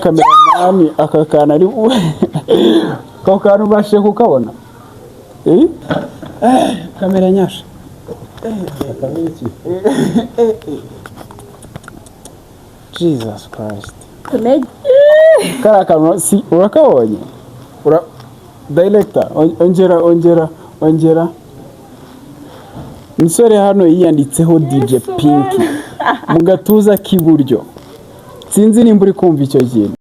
Cameraman, aka kantu ari ako kantu ubashije kukabona? Eh? Eh, kamera nyasha. Jesus Christ. Kariya kantu si urakabonye? Ura director, ongera, ongera, ongera. Umusore hano yiyanditseho DJ Pink mu gatuza k'iburyo. Sinzi nimba uri kumva icyo kintu.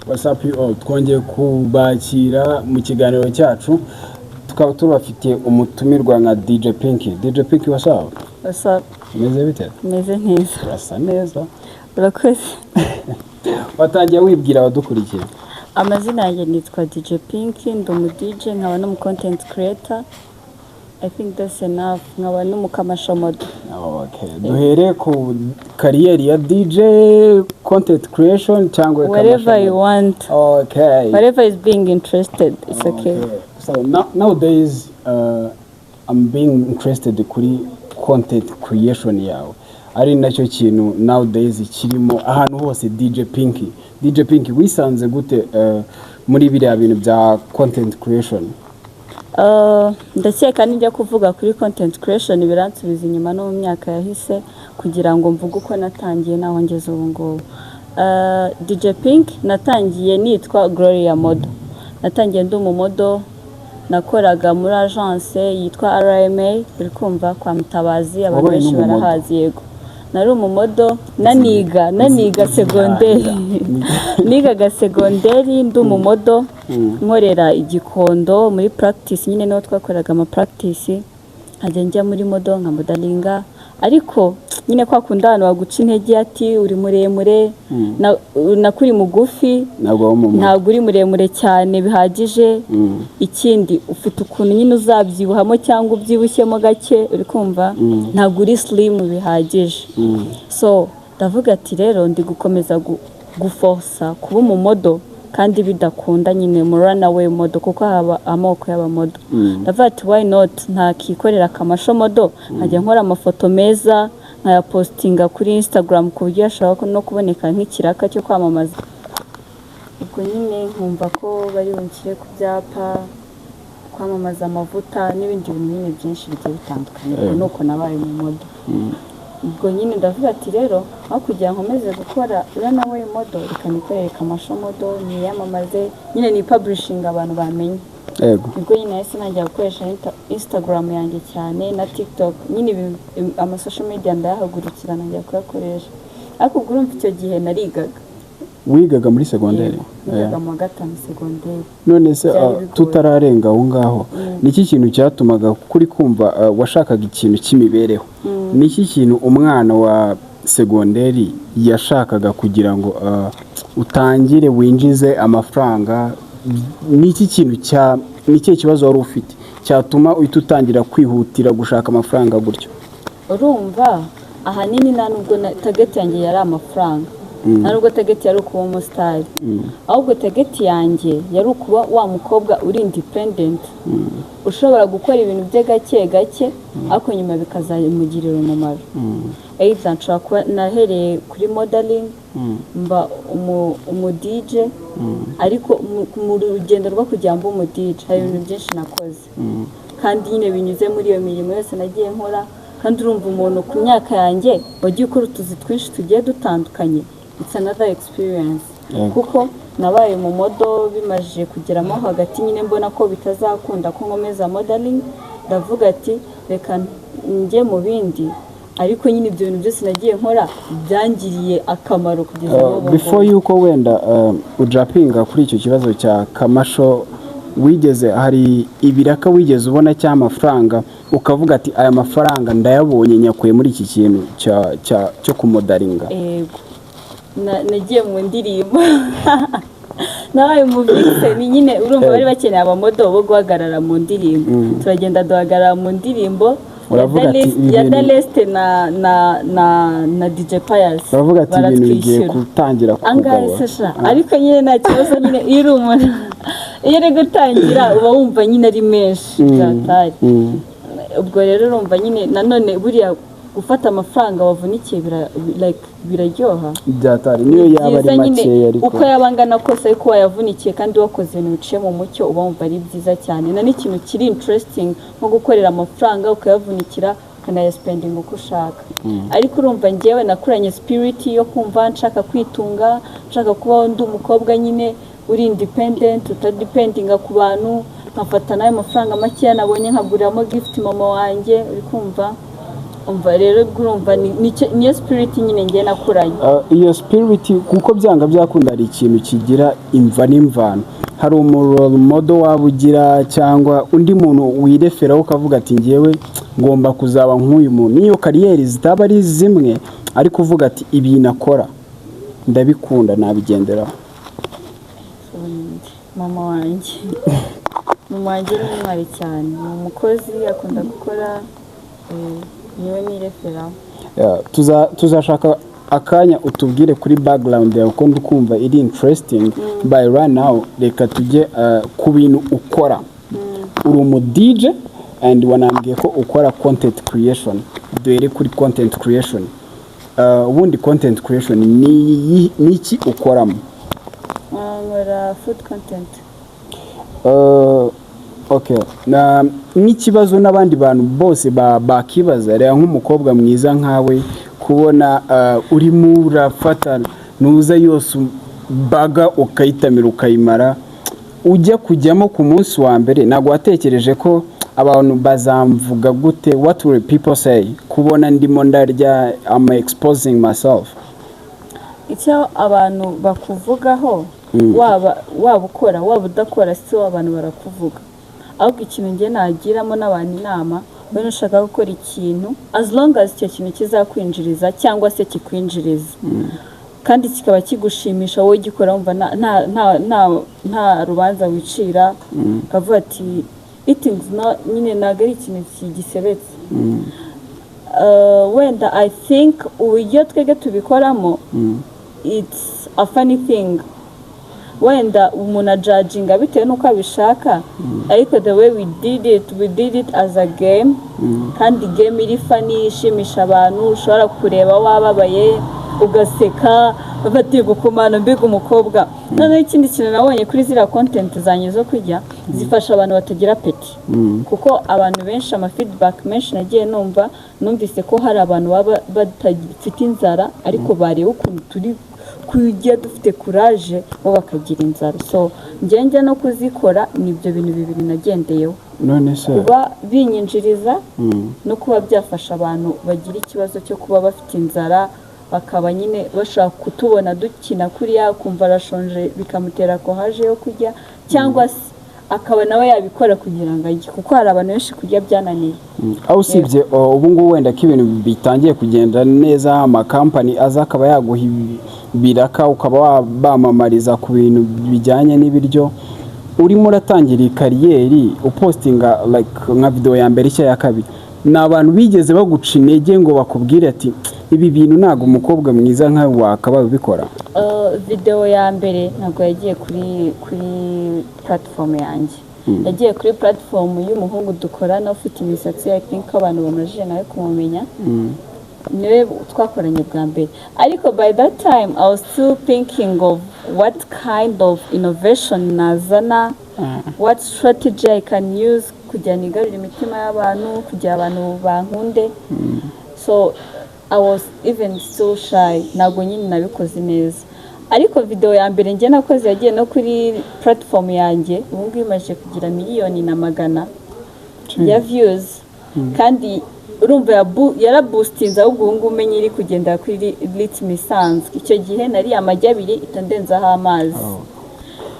What's up you all? Twongeye kubakira mu kiganiro cyacu, tukaba tubafitiye umutumirwa nka DJ Pinky. DJ Pinky, what's up? What's up? Umeze bite? Meze neza. Urasa neza. Urakoze. Watangiye wibwira abadukurikiye. Amazina yanjye nitwa DJ Pink, ndi umu DJ, nkaba n'umu content creator. I think that's enough. Nkaba n'umu commercial model. Okay. Duhere ku career ya DJ, content creation cyangwa Whatever you want. Okay. Whatever is being interested, it's okay. So now, nowadays I'm being interested kuri content creation yawe, ari nacyo kintu nowadays kirimo ahantu hose, DJ Pinky. DJ Pinky, wisanze gute muri biriya bintu bya content creation? Ndakeka nijya kuvuga kuri content creation biransubiza inyuma no mu myaka yahise kugira ngo mvuge uko natangiye naho ngeze ubu ngubu. DJ Pink natangiye nitwa Gloria Model. Natangiye ndi umumodel, nakoraga muri agence yitwa RMA, uri kumva, kwa Mutabazi, abantu Wabaye benshi n'umumodel? barahazi. Yego, nari umumodel naniga segonderi, nigaga segonderi ndi umumodel, nkorera igikondo muri practice nyine, niho twakoraga ama practice, nkajya njya muri model nkamodelinga. Ariko nyine kwa kundi abantu baguca intege ati uri muremure, nakuri mugufi. Ntabwo waba umumodel. Ntabwo uri muremure cyane bihagije. Ikindi, ufite ukuntu nyine uzabyibuhamo cyangwa ubyibushyemo gake, uri kumva, ntabwo uri slim bihagije. So ndavuga ati rero ndi gukomeza guforsa kuba umumodel kandi bidakunda nyine mu runway model, kuko haba amoko y'abamodel. Ndavuga ati why not ntakikorera commercial model, nkajya nkora amafoto meza nkayapostinga kuri Instagram, ku buryo ashobora no kuboneka nk'ikiraka cyo kwamamaza. Ubwo nyine nkumva ko bari bunshyire ku byapa kwamamaza amavuta n'ibindi bintu nyine byinshi bigiye bitandukanye. Ubwo nuko nabaye mu model. Ubwo nyine ndavuga ati rero aho kugira ngo nkomeze gukora runway model, reka nikorere commercial model, niyamamaze nyine, ni publishing, abantu bamenye. Nibwo nyine nahise ntangira gukoresha Instagram yanjye cyane na TikTok nyine, ama social media ndayahagurukira, ntangira kuyakoresha. Ariko ubwo urumva icyo gihe narigaga. Wigaga muri segonderi? Yego, nigaga mu wa gatanu segonderi. None se Byari bigoye. tutararenga aho ngaho, ni iki kintu cyatumaga kuri kumva washakaga ikintu cy'imibereho? Ni iki kintu umwana wa segonderi yashakaga kugira ngo utangire winjize amafaranga? Ni iki kintu cya ni ikihe kibazo wari ufite cyatuma uhita utangira kwihutira gushaka amafaranga gutyo? Urumva ahanini nta nubwo na target yanjye yari amafaranga, nta nubwo target yari ukuba umusitari, ahubwo target yanjye yari ukuba wa mukobwa uri independent, ushobora gukora ibintu bye gake gake, ariko nyuma bikazamugirira umumaro. Either nshobora kuba nahereye kuri modeling, mba umu DJ, ariko mu rugendo rwo kugira ngo mbe umu DJ hari ibintu byinshi nakoze kandi nyine binyuze muri iyo mirimo yose nagiye nkora. Kandi urumva umuntu ku myaka yanjye wagiye ukora utuzi twinshi tugiye dutandukanye, it's another experience. Kuko nabaye mu model, bimajije kugeramo hagati nyine mbona ko bitazakunda ko nkomeza modeling, ndavuga ati reka njye mu bindi. Ariko nyine ibyo bintu byose nagiye nkora byangiriye akamaro kugeza n'ubu Before ngubu. yuko wenda ujumpinga kuri icyo kibazo cya commercial, wigeze hari ibiraka wigeze ubona cy'amafaranga ukavuga ati aya mafaranga ndayabonye, nyakuye muri iki kintu cyo kumodelinga? Yego. Nagiye mu ndirimbo, nabaye mu vixen nyine. Urumva bari bakeneye abamodel bo guhagarara mu ndirimbo, turagenda duhagarara mu ndirimbo ya Uravuga ati, ibi ya bintu- Daleste na DJ Pius. Uravuga ati ibintu bigiye Baratwishyura. gutangira Angahe kukugabura. se sha? Ariko nyine nta kibazo nyine, iyo uri umuntu Iyo uri gutangira uba wumva nyine ari menshi byatari. Ubwo rero urumva nyine nanone buriya gufata amafaranga wavunikiye like, biraryoha. Byatari, niyo yaba ari Byiza nyine, makeya ariko. Uko yaba angana kose, ariko wayavunikiye kandi wakoze ibintu biciye mu mucyo, uba wumva ari byiza cyane. Na n'ikintu kiri interesting nko gukorera amafaranga ukayavunikira, ukanayaspendinga uko ushaka. Ariko urumva njyewe nakuranye spirit yo kumva nshaka kwitunga, nshaka kubaho ndi umukobwa nyine uri independent, utadependinga ku bantu, nkafata n'ayo mafaranga makeya nabonye nkaguriramo gift mama wanjye, uri kumva? Umva rero, ubwo urumva niyo spirit nyine njye nakuranye. Iyo spirit, kuko byanga byakunda hari ikintu kigira imva n'imvano, hari umu role model waba ugira cyangwa undi muntu wireferaho ukavuga ati: "Ngewe ngomba kuzaba nk'uyu muntu," niyo career zitaba ari zimwe, ariko uvuga ati: "Ibintu akora ndabikunda, nabigenderaho"? Ubundi mama wanjye, mama wanjye ni intwari cyane, ni umukozi, akunda gukora, niwe nireferaho. Yeah, tuzashaka akanya utubwire kuri background yawe, kuko ndikumva iri interesting. By right now reka tujye ku bintu ukora. Uri umu DJ and wanambwiye ko ukora content creation. Duhere kuri content creation. Ubundi content creation ni iki ukoramo? Nkora food content. Okay, na n'ikibazo n'abandi bantu bose bakibaza, reba nk'umukobwa mwiza nkawe, kubona urimo urafata nuza yose baga ukayitamira ukayimara, ujya kujyamo ku munsi wa mbere ntabwo watekereje ko abantu bazamvuga gute? What will people say kubona ndimo ndarya, am exposing myself? Icyo abantu bakuvugaho, waba ukora waba udakora, si wo abantu barakuvuga. Ahubwo ikintu njye nagiramo n'abantu inama, wenda ushaka gukora ikintu, as long as icyo kintu kizakwinjiriza cyangwa se kikwinjiriza kandi kikaba kigushimisha wowe ugikora, wumva nta rubanza wicira, ukavuga ati eating is not, nyine ntabwo ari ikintu kigisebetse. Wenda I think uburyo twebwe tubikoramo, it's a funny thing. Wenda umuntu ajudginga bitewe n'uko abishaka, ariko the way we did it, we did it as a game, kandi game iri funny, ishimisha abantu, ushobora kureba wababaye ugaseka, batiye gukomana mbega umukobwa. Noneho ikindi kintu nabonye kuri ziriya content zanjye zo kurya, zifasha abantu batagira appétit, kuko abantu benshi, ama feedback menshi nagiye numva, numvise ko hari abantu baba badafite inzara, ariko bareba ukuntu turi kurya dufite courage, bo bakagira inzara. So njye njya no kuzikora, ni ibyo bintu bibiri nagendeyeho: None se kuba binyinjiriza no kuba byafasha abantu bagira ikibazo cyo kuba bafite inzara, bakaba nyine bashaka kutubona dukina kuriya, kumva arashonje bikamutera courage yo kurya, cyangwa se akaba nawe yabikora kugira ngo arye, kuko hari abantu benshi kurya byananiye. Aho usibye ubu ngubu wenda ko ibintu bitangiye kugenda neza, amakampani aza akaba yaguha ibiraka, ukaba wabamamariza ku bintu bijyanye n'ibiryo, urimo uratangira iyi career, upostinga like nka video ya mbere cyangwa ya kabiri, ni abantu bigeze baguca intege ngo bakubwire ati: "Ibi bintu ntabwo umukobwa mwiza nkawe wakabaye ubikora"? Video ya mbere ntabwo yagiye kuri platform yanjye, yagiye kuri platform y'umuhungu dukorana ufite imisatsi. I think ko abantu bamajije nawe kumumenya, niwe twakoranye bwa mbere. Ariko by that time I was still thinking of what kind of innovation nazana, what strategy I can use kugira nigarurire imitima y'abantu, kugira abantu bankunde. So I was even still shy, ntabwo nyine nabikoze neza. Ariko video ya mbere njye nakoze yagiye no kuri platform yanjye, ubu ngubu imaze kugira 1,100,000 ya views, kandi urumva yaraboostinze. Ahubwo ubu ngubu umenya iri kugendera kuri rythme isanzwe. Icyo gihe nariye amagi abiri itandenzaho amazi.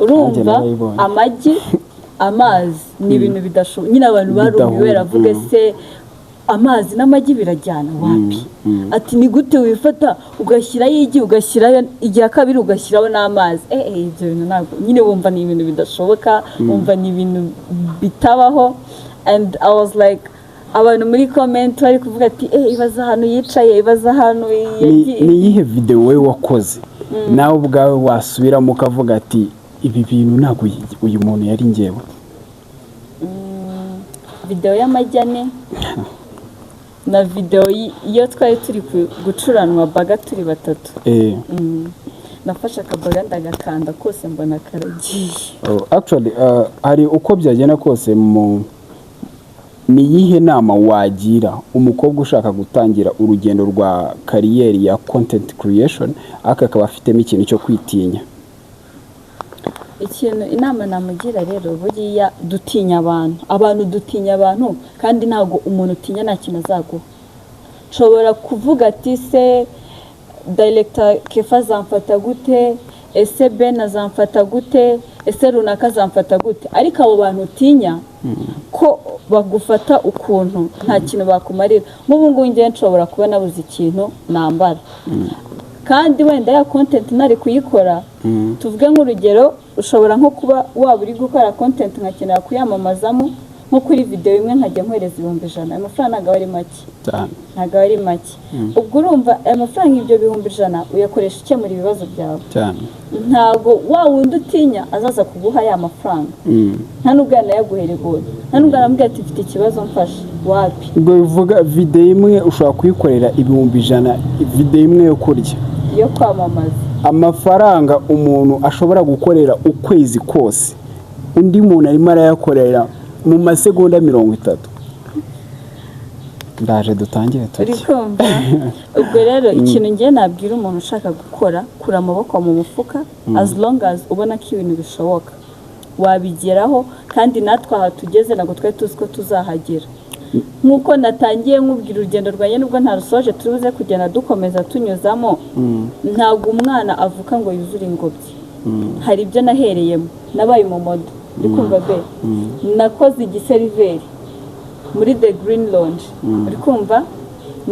Urumva, Nanjye narayibonye. amagi, amazi ni ibintu bidashoboka nyine. Abantu barumiwe, Bidahura, baravuga: "Se amazi n'amagi birajyana wapi?" Ati: "Ni gute wifata ugashyiraho igi, ugashyiraho irya kabiri, ugashyiraho n'amazi?" Ibyo bintu ntabwo nyine, wumva ni ibintu bidashoboka, wumva ni ibintu bitabaho. And I was like, abantu muri comment bari kuvuga ati: "Ibaze ahantu yicaye, ibaze ahantu Ni yagiye." Ni iyihe video wowe wakoze nawe ubwawe wasubiramo ukavuga ati: Ibi bintu ntabwo uyu muntu yari ngewe. Videwo y'amajyane na videwo iyo twari turi gucuranwa baga turi batatu. Nafashe akabaga ndagakanda kose, mbona karagiye. Oh, actually, hari uko byagenda kose, mu ni iyihe nama wagira umukobwa ushaka gutangira urugendo rwa career ya content creation, ariko akaba afitemo ikintu cyo kwitinya? Ikintu, inama namugira rero, buriya dutinya abantu, abantu dutinya abantu, kandi ntabwo umuntu utinya nta kintu azaguha. Nshobora kuvuga ati: "Se director Kefa azamfata gute? Ese Ben azamfata gute? Ese runaka azamfata gute?" Ariko abo bantu utinya ko bagufata ukuntu, nta kintu bakumarira. Nk'ubu ngubu ngewe nshobora kuba nabuze ikintu nambara, kandi wenda ya content nari kuyikora. Tuvuge nk'urugero, ushobora nko kuba waba uri gukora content nkakenera kuyamamazamo nko kuri videwo imwe, nkajya nkohereza 100,000. Ayo mafaranga ntabwo aba ari make. Cyane. Ntabwo aba ari make. Ubwo urumva aya mafaranga, ibyo 100,000, uyakoresha ukemura ibibazo byawe. Cyane. Ntabwo wa wundi utinya azaza kuguha ya mafaranga. Nta nubwo yanayaguhera ubuntu, nta nubwo aramubwira ati: "Mfite ikibazo, mfashe." Wapi. Ubwo bivuga videwo imwe ushobora kuyikorera 100,000, videwo imwe yo kurya. Yo kwamamaza. Amafaranga umuntu ashobora gukorera ukwezi kose, undi muntu arimo arayakorera mu masegonda 30. Ndaje dutangire Uri turye. kumva? Ubwo rero ikintu ngiye nabwira umuntu ushaka gukora, kura amaboko mu mufuka. As long as ubona ko ibintu bishoboka, wabigeraho. Kandi natwe aha tugeze ntabwo twari tuzi ko tuzahagera. Nk'uko natangiye nkubwira urugendo rwanjye, nubwo ntarusoje, turi buze kugenda dukomeza tunyuzamo. Ntabwo umwana avuka ngo yuzure ingobyi. Hari ibyo nahereyemo, nabaye umumodel, uri kumva be? Nakoze igiseriveri muri The Green Lounge, uri kumva?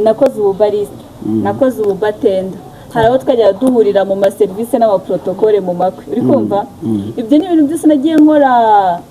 Nakoze ububarista, nakoze ububartender. Hari abo twajyaga duhurira mu maserivisi n'amaprotokole mu makwe, uri kumva? Ibyo ni ibintu byose nagiye nkora,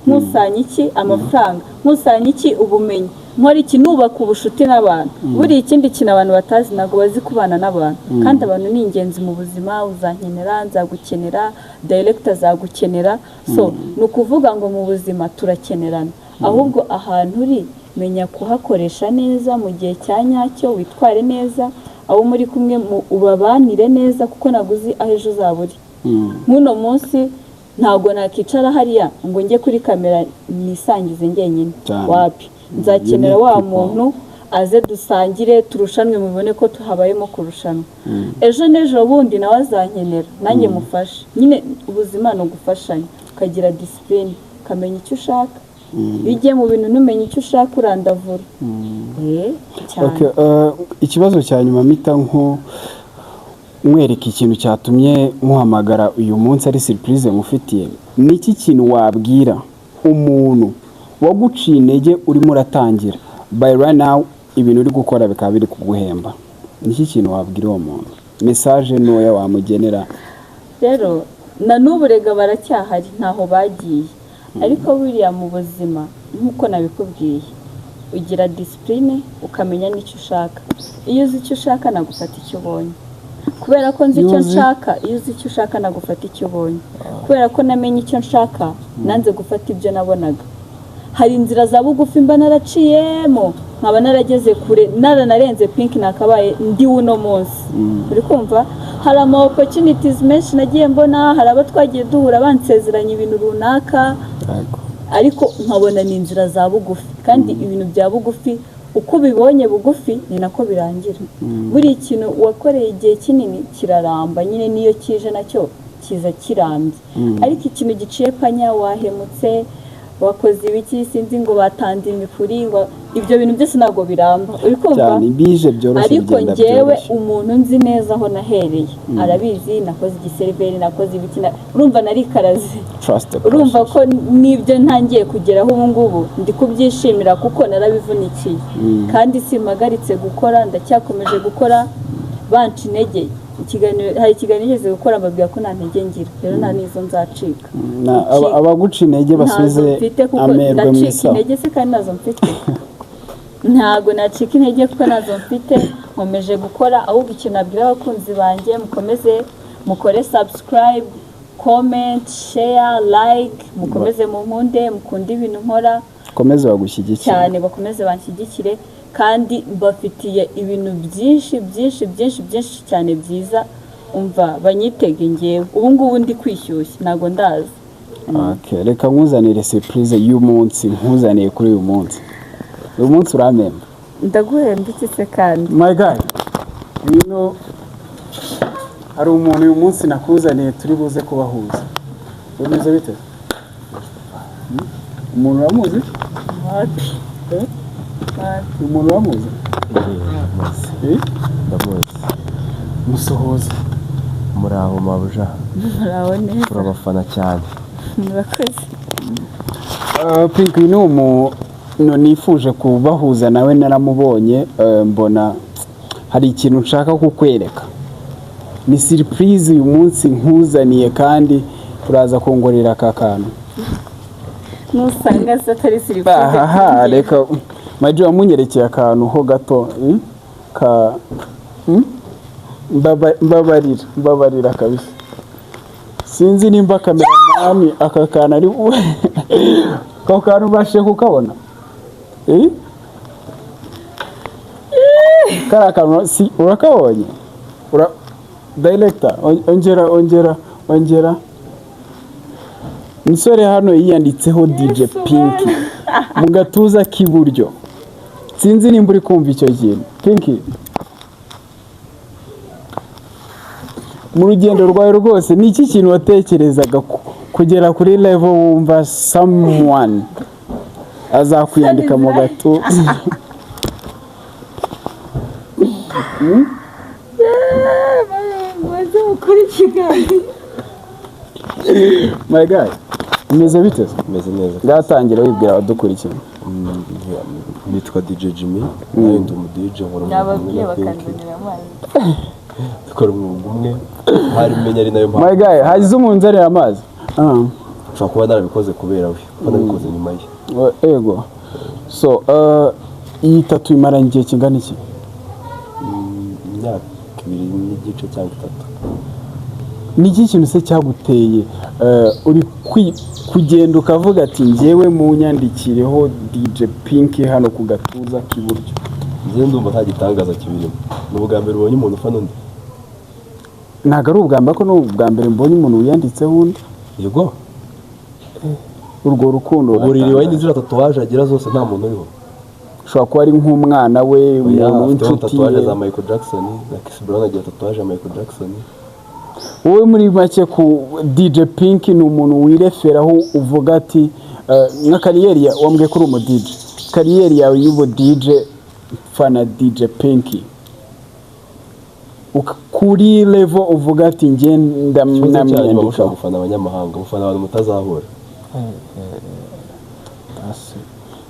nkusanya iki? Amafaranga. Nkusanya iki? Ubumenyi. Nkora iki? Nubaka ubushuti n'abantu. Buriya ikindi kintu abantu batazi, ntabwo bazi kubana n'abantu, kandi abantu ni ingenzi mu buzima. Uzankenera, nzagukenera, director azagukenera. So ni ukuvuga ngo mu buzima turakenerana. Ahubwo ahantu uri, menya kuhakoresha neza mu gihe cya nyacyo, witware neza, abo muri kumwe ubabanire neza, kuko ntabwo uzi aho ejo uzaba uri. Nk'uno munsi ntabwo nakicara hariya ngo njye kuri kamera nisangize njyenyine. Cyane. Wapi, nzakenera Unique wa people. muntu aze dusangire, turushanwe, mubone ko habayemo kurushanwa. Ejo n'ejo bundi nawe azankenera, nanjye mufashe. Nyine ubuzima ni ugufashanya, ukagira discipline, ukamenya icyo ushaka. Iyo ugiye mu bintu ntumenye icyo ushaka, urandavura. Cyane. Okay, ikibazo cya nyuma, mpita nko mwereka ikintu cyatumye muhamagara uyu munsi, ari surprise mufitiye. Ni iki kintu wabwira umuntu waguciye intege urimo uratangira, by right now ibintu uri gukora bikaba biri kuguhemba? Ni iki kintu wabwira uwo muntu, message ntoya wamugenera? Rero na n'ubu rega baracyahari, ntaho bagiye. Ariko buriya mu buzima, nk'uko nabikubwiye, ugira discipline, ukamenya n'icyo ushaka. Iyo uzi icyo ushaka, nagufata icyo ubonye. Kubera ko nzi icyo Iyo uzi- nshaka. Iyo uzi icyo ushaka, nagufata icyo ubonye. Kubera ko namenye icyo nshaka, nanze gufata ibyo nabonaga. Hari inzira za bugufi mba naraciyemo, nkaba narageze kure, naranarenze pinki nakabaye ndi uno munsi, uri kumva? Hari ama opportunities menshi nagiye mbona, hari abo twagiye duhura bansezeranya ibintu runaka, ariko nkabona ni inzira za bugufi. Kandi ibintu bya bugufi, uko ubibonye bugufi ni nako birangira. Buri kintu wakoreye igihe kinini kiraramba nyine, niyo kije nacyo kiza kirambye. Ariko ikintu giciye panya, wahemutse, wakoze ibiki, sinzi ngo batanze imipuri, ngo ibyo bintu byose ntabwo biramba, uri kumva? Cyane, bije byoroshye, Ariko bigenda njyewe byoroshye. umuntu nzi neza aho nahereye arabizi. Nakoze igiseriveri, nakoze ibiki, urumva narikaraze. Trust the Urumva process. ko n'ibyo ntangiye kugeraho ubu ngubu ndi kubyishimira, kuko narabivunikiye, kandi simpagaritse gukora, ndacyakomeje gukora. Banca intege, ikiganiro, hari ikiganiro nigeze gukora mbabwira ko nta ntege ngira, rero nta n'izo nzacika. Abaguca intege basubize Ntazo mfite, kuko amerwe mu ndacika isaho. intege se kandi ntazo mfite? Ntabwo nacika intege kuko ntazo mfite, nkomeje gukora. Ahubwo ikintu nabwira abakunzi banjye, mukomeze mukore subscribe, Comment, share, like, mukomeze munkunde, mukunde ibintu nkora. Komeze bagushyigikire. Cyane, bakomeze banshyigikire, kandi mbafitiye ibintu byinshi byinshi byinshi byinshi cyane byiza. Umva, banyitege. Ngewe ubu ngubu ndi kwishyushya, ntabwo ndazi. Okay, reka nkuzanire surprise y'umunsi nkuzaniye kuri uyu munsi. Uyu munsi urampemba. Ndaguhemba iki se kandi? My guy, ngwino, hari umuntu uyu munsi nakuzaniye turi buze kubahuza. Bimeze bite? Umuntu uramuzi? Wapi. Eh? Wapi. Umuntu uramuzi? Ndamuzi. Eh? Ndamuzi. Musuhuze. Muraho, mabuja. Muraho neza. Turabafana cyane. Murakoze. Pink ni umuntu nifuje kubahuza nawe, naramubonye, mbona hari ikintu nshaka kukwereka. Ni surprise uyu munsi nkuzaniye, kandi turaza kongorera aka kantu. Nusanga se atari surprise? Ahaha, reka maji wamunyerekeye akantu ho gato, Ka Mbabarira, mbabarira kabisa. Sinzi nimba cameraman aka kantu ari ako kantu ubashije kukabona, eh? Kariya kantu si urakabonye? Ura director, ongera, ongera, ongera. Umusore hano yiyanditseho DJ Pink mu gatuza k'iburyo. Sinzi nimba uri kumva icyo kintu. Pink, mu rugendo rwawe rwose, ni iki kintu watekerezaga kugera kuri level wumva someone azakwiyandika mu gatuza? Maze mukora ikiganiro. My guy, umeze bite se? Meze neza. Ngatangira wibwira abadukurikira. Nitwa DJ Jimmy, nawe ndi umu DJ, nkora umwuga umwe Nababwiye na Pink. bakanzanira amazi. Dukora umwuga umwe, hari menya ari nayo My mpamvu. guy, hagize umuntu unzanira amazi. Nshobora kuba narabikoze kubera we, kuko nabikoze nyuma ye. Ego, so iyi tattoo imaranye igihe kingana iki? Imyaka 2.5 cyangwa 3. Ni iki kintu se cyaguteye, uri kugenda ukavuga ati: "Njyewe munyandikireho DJ Pink hano ku gatuza k'iburyo"? Njye ndumva nta gitangaza kibirimo. Ni ubwa mbere ubonye umuntu ufana undi? Ntabwo ari ubwa mbere, ko ni ubwa mbere mbonye umuntu wiyanditseho undi. Yego. Urwo rukundo Uburiri ruratangaje. Wayne, ziriya tatouage agira zose nta muntu uriho. Ushobora kuba ari nk'umwana we, Oya, umuntu afiteho w'inshuti tatouage ye. za Michael Jackson na Chris Brown, agira tatouage ya Michael Jackson. Wowe muri make, ku DJ Pink ni umuntu wireferaho uvuga ati nka career ya, wambwiye ko uri umu DJ, career yawe y'ubu DJ, fana DJ Pink, kuri level uvuga ati: "Njye Ikibazo cyanyu muba mushaka ndamwiyandikaho." gufana abanyamahanga, mufana abantu mutazahura. Asi,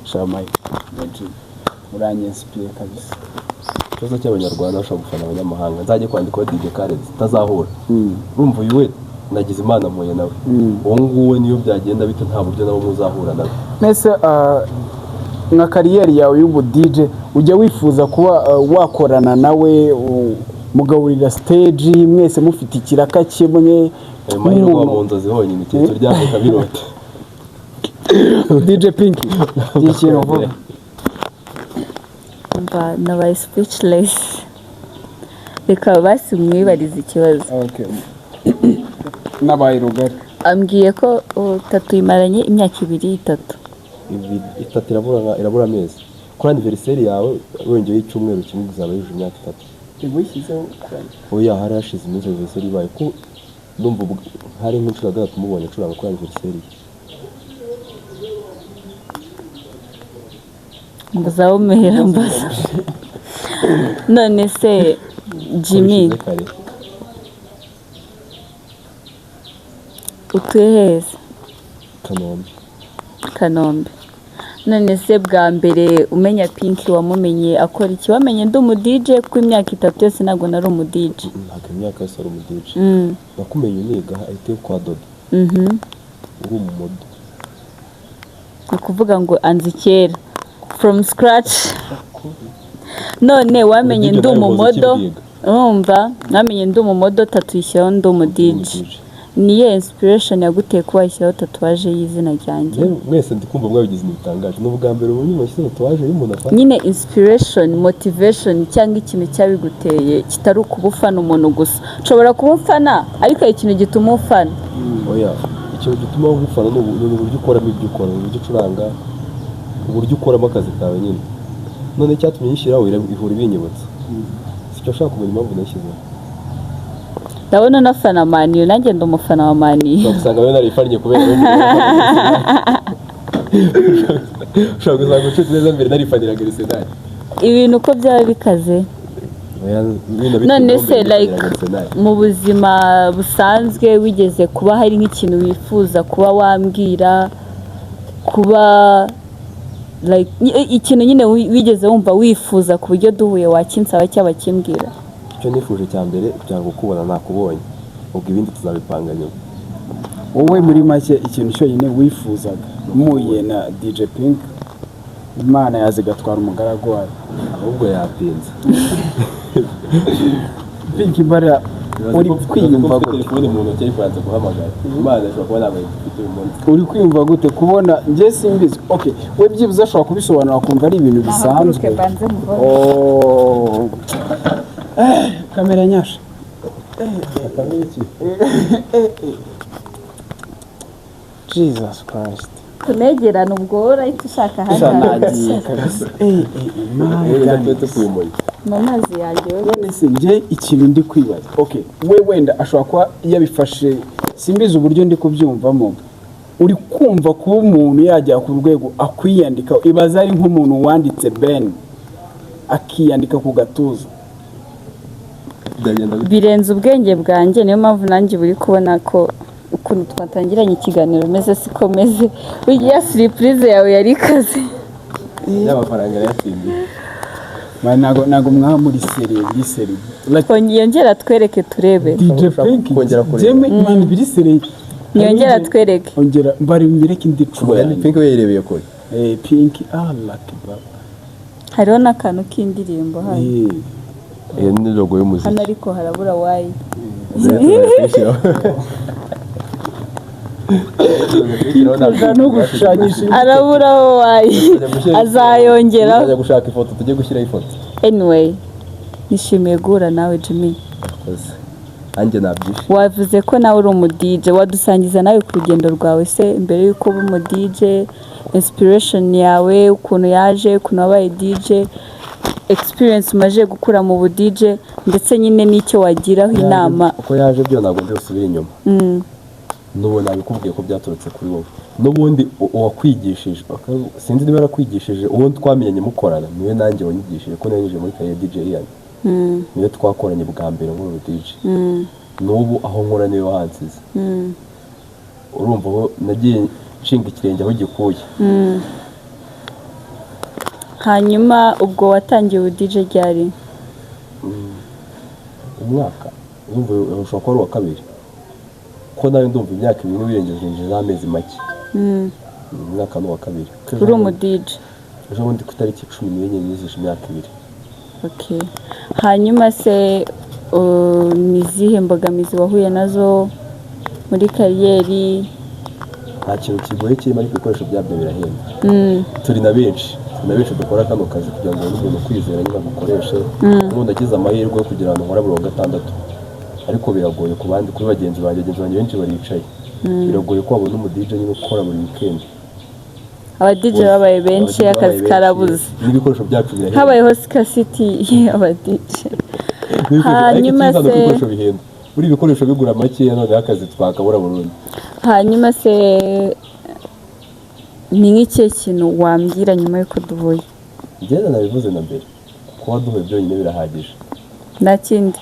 sha Mike, uranyinspiye kabisa. Ikibazo cy'Abanyarwanda, bashobora gufana abanyamahanga. Nzajye kwandikaho DJ Khaled tutazahura. Urumva, uyu we nagize Imana mpuye nawe. Uwo nguwo niyo byagenda bite, nta buryo nabo muzahura nawe. Mbese nka career yawe y'ubu DJ, ujya wifuza kuba wakorana nawe, mugahurira stage mwese mufite ikiraka kimwe? Ayo mahirwe uba mu nzozi honyine, ikintu turyamye ukabirota. DJ Pink, ikintu uvuga? Mba nabaye speechless. Reka basi mwibarize ikibazo. Okay. Nabaye rugari. Ambwiye ko tattoo imaranye imyaka 2, 3. 3 irabura amezi. Kuri anniversaire yawe wongeyeho icyumweru kimwe, uzaba yujuje imyaka 3. Wishyizeho? Oya, hari hashize iminsi anniversaire ibaye, ko ndumva hari nk'inshuro ya gatatu mubonye acuranga kuri anniversaire ye. Mbaza umuhera, mbaza. None se Jimmy, Ko bishize kare. utuye heza? Kanombe. Kanombe. None se bwa mbere umenya Pink, wamumenye akora iki? Wamenye ndi umu DJ? Kuko imyaka 3 yose ntabwo nari umu DJ. Ntabwo imyaka yose ari umu DJ. Nakumenye uniga ahita kwa Dodo. Uri umumodel. Ni ukuvuga ngo anzi kera from scratch. None wamenye Ubu ndi DJ nawe umumodel. ukimbwiga. Urumva, wamenye ndi umumodel, tattoo uyishyiraho ndi umu DJ. DJ. Niyo inspiration yaguteye kuba washyiraho tatouage y'izina ryanjye? Yewe, mwese ndi kumva mwabigize ibintu bitangaje. Ni ubwa mbere ubu nyuma washyize tatouage y'umuntu afana. Nyine inspiration, motivation cyangwa ikintu cyabiguteye kitari ukuba ufana umuntu gusa. Nshobora kuba umfana, ariko hari ikintu gituma ufana. Oya, ikintu gituma ngufana ni uburyo ukoramo ibyo ukora, uburyo ucuranga, uburyo ukoramo akazi kawe nyine. None icyatumye nyishyiraho, ihora ibinyibutsa. Sicyo nshaka kumenya impamvu nayishyizeho. Ndabona unafana Man U, nanjye ndi umufana wa Man U. Ushobora gusanga we narifannye kubera we. Ushobora gusanga ucutse neza mbere narifaniraga Arsenal. Ibintu uko byaba bikaze. Oya, bino bitewe None n'aho se mbere like nifaniraga Arsenal. mu buzima busanzwe wigeze kuba hari nk'ikintu wifuza kuba wambwira, kuba like ikintu nyine wigeze wumva wifuza ku buryo duhuye wakinsaba cyangwa bakimbwira? Icyo nifuje cya mbere kugira ngo kukubona, nakubonye, ubwo ibindi tuzabipanga nyuma. Wowe muri make, ikintu cyonyine wifuzaga muhuye na DJ Pink, Imana yaza igatwara umugaragu wayo? Ahubwo yatinze. Pink, imbara uri kwiyumva Ufite gute? Telefone mu ntoki ariko yanze guhamagara. Imana ishobora kuba ntabwo ifite uyu munsi. Uri kwiyumva gute kubona? Njye simbizi. Okay, we byibuze ashobora kubisobanura akumva ari ibintu bisanzwe. Oh. Kamera nyasha. Kamera iki? Jesus Christ. Tunegerane, ubwo urahita ushaka Sha, ahandi. nagiye kabisa. My Rero goodness. twe tukuyomoye. Mu mazi yanjye we. None se njye ikintu ndi kwibaza, okay, we wenda ashobora kuba yabifashe, simbizi uburyo ndi kubyumvamo. Uri kumva kuba umuntu yajya ku rwego akwiyandika, ibaza ari nk'umuntu wanditse Ben akiyandika ku gatuza. Byagenda gute? Birenze ubwenge bwanjye. Niyo mpamvu nanjye buri kubona ko ukuntu twatangiranye ikiganiro meze siko meze. Burya surprise yawe yari ikaze. Y'amafaranga yayatsindiye. Man, ntago mwaba muri sérieux, biri sérieux. Like, Yongera twereke turebe. DJ Ushaka Pink. kongera kureba. Jemwe, man, biri sérieux. Yongera twereke. Ongera mbari unyereke indi nshuro Ubwo yanjye. Pink we yirebeye kure. Pink, Allah akbar. Hariho n'akantu k'indirimbo hano. Iyo ni logo y'umuziki. Hano ariko harabura wayi. Kuyishyiraho. No gushushanyisha. Araburaho wayi, azayongeraho. Tujya gushaka ifoto, tujye gushyiraho ifoto. Anyway, nishimiye guhura nawe, Jimmy. Murakoze. Nanjye nabyishimiye. Wavuze ko nawe uri umu DJ, wadusangiza nawe ku rugendo rwawe se mbere y'uko uba umu DJ, inspiration yawe ukuntu yaje, ukuntu wabaye DJ, experience umaze gukura mu bu DJ, ndetse nyine n'icyo wagiraho inama. Uko yaje byo ntabwo ndi busubire inyuma. N'ubu nabikubwiye ko byaturutse kuri wowe. N'ubundi uwakwigishije, sinzi niba yarakwigishije, uwo twamenyanye mukorana niwe nanjye wanyigishije, ko nanyinjiye muri career DJ Ian. Niwe twakoranye bwa mbere nk'uru DJ. N'ubu aho nkora niwe wahansize. Urumva aho nagiye nshinga ikirenge aho gikuye. Hanyuma ubwo watangiye ubu DJ ryari? Umwaka urumva ushobora kuba ari uwa kabiri, ko nawe ndumva imyaka 2 wirengeje n'amezi make. Umwaka ni uwa kabiri. Uri umu DJ? Ejo bundi ku itariki 14 nizije imyaka 2. Okay. Hanyuma se ni izihe mbogamizi wahuye nazo muri career? Nta kintu kigoye kirimo, ariko ibikoresho byabyo birahenda. Turi na benshi dukora kano kazi. Kugira ngo ubone umuntu ukwizera nyine agukoreshe, ubundi agize amahirwe yo kugira ngo nkore buri wa gatandatu, ariko biragoye ku bandi, kuri bagenzi banjye benshi baricaye. Biragoye ko wabona umu DJ nyine ukora buri weekend. Aba DJ babaye benshi, Aba DJ akazi babaye benshi, karabuze. N'ibikoresho byacu birahenda. Habayeho scarcity y'aba DJ. N'ibikoresho- Hanyuma ariko icyiza ni uko se- ibikoresho bihenda. Buri ibikoresho bigura makeya, noneho akazi twakabura burundu. Hanyuma se ni nk'ikihe kintu wambwira nyuma y'uko duhuye? Njyewe nabivuze na mbere, kuba duhuye byonyine birahagije. Nta kindi?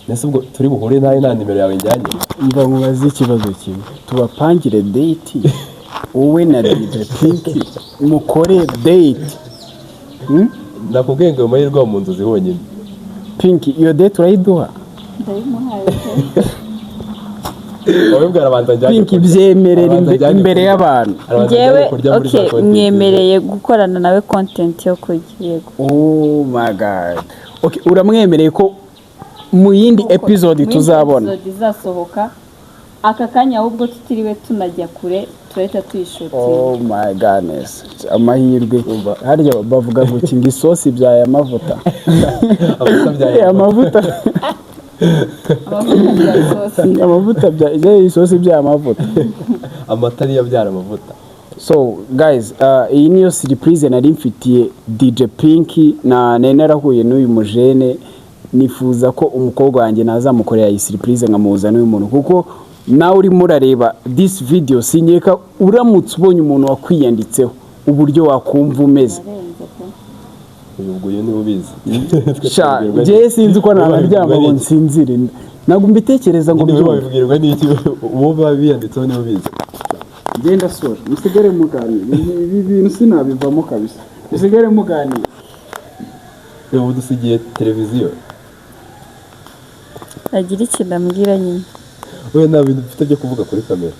Mbese ubwo turi buhure ntayo nta nimero yawe njyanye? Mva mubaze ikibazo kimwe: tubapangire date, wowe na DJ Pink mukore date? Nakubwiye ngo ayo mahirwe aba mu nzozi honyine. Pink, iyo date urayiduha? Ndayimuhaye. Wowe bwara abanza njyane Pink, kurya. byemerera Arabanza njyane imbere kurya. y'abantu. Arabanza Njyewe njyane kurya muri za okay, content. mwemereye gukorana nawe content yo kurya, yego. Oh my God. Okay, uramwemereye ko mu yindi episode tuzabona? Episode izasohoka. Aka kanya ahubwo tutiriwe tunajya kure, turahita tuyishutinga. Oh my goodness, amahirwe! Umva. Harya bavuga ngo iki? Ngo isosi ibyaye amavuta. Amavuta byaye. Amavuta. Amavuta bya isosi. Amavuta bya isosi ibyaye amavuta. Amata niyo abyara amavuta. So guys, iyi niyo surprise nari mfitiye DJ Pinky na nari narahuye n'uyu mujene. Nifuza ko umukobwa wanjye nazamukorera iyi surprise, nkamuhuza n'uyu muntu, kuko nawe urimo urareba this video, sinkeka uramutse ubonye umuntu wakwiyanditseho uburyo wakumva umeze. Arenze pe. Uyu ubwo uyu niwe ubizi. Sha, njyewe sinzi uko nanaryama ngo nsinzire, ntabwo mbitekereza ngo Nyine mbyumve. Babibwirwa n'iki? Uwo biba biyanditseho niwe ubizi. Ngenda soje, musigare muganira. Ibi bintu sinabivamo kabisa, musigare muganira. Ubu dusigiye televiziyo. Agira ikintu ambwira nyine. We, nta bintu mfite byo kuvuga kuri kamera.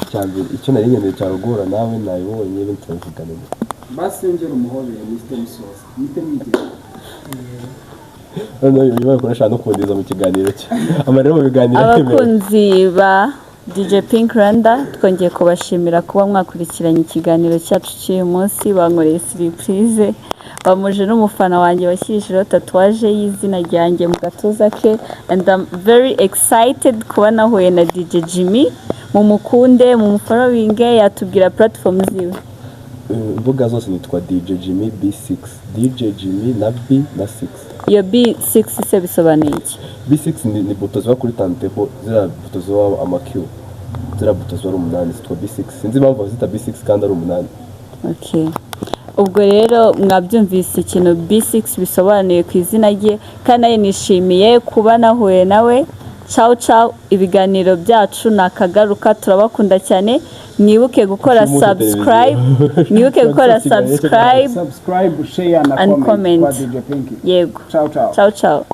Icya mbere, icyo nari nkeneye cyane guhura nawe nabibonye, ibindi turabivugana nyuma. Basengera umuhobere, muhite musoza, muhite mwigira. Noneho nyuma yo kurashaka no kundiza mu kiganiro cye, amarira mu biganiro aremewe. Abakunzi ba DJ Pink Rwanda, twongeye kubashimira kuba mwakurikiranye ikiganiro cyacu cy'uyu munsi. Bankoreye surprise, bamuje n'umufana wanjye washyirishijeho tatouage y'izina ryanjye mu gatuza ke, and I'm very excited kuba nahuye na DJ Jimmy. Mumukunde, mumufollowinge, yatubwira platform ziwe. Imbuga zose nitwa DJ Jimmy B6, DJ Jimmy na B na 6. Iyo B6 se bisobanuye iki? B6 ni buto ziba kuri turntable, ziriya buto ziba ama Q, ziriya buto ziba ari umunani zitwa B6. Sinzi impamvu bazita B6 kandi ari umunani. Okay. Ubwo rero mwabyumvise ikintu B6 bisobanuye ku izina rye, kandi nawe nishimiye kuba nahuye nawe. Ciao ciao, ibiganiro byacu ni akagaruka, turabakunda cyane. Mwibuke gukora Ushimuse subscribe, televiziyo. mwibuke gukora subscribe Subscribe, share na and comment comment. kwa DJ Pinky. Yego. Ciao ciao. Ciao ciao.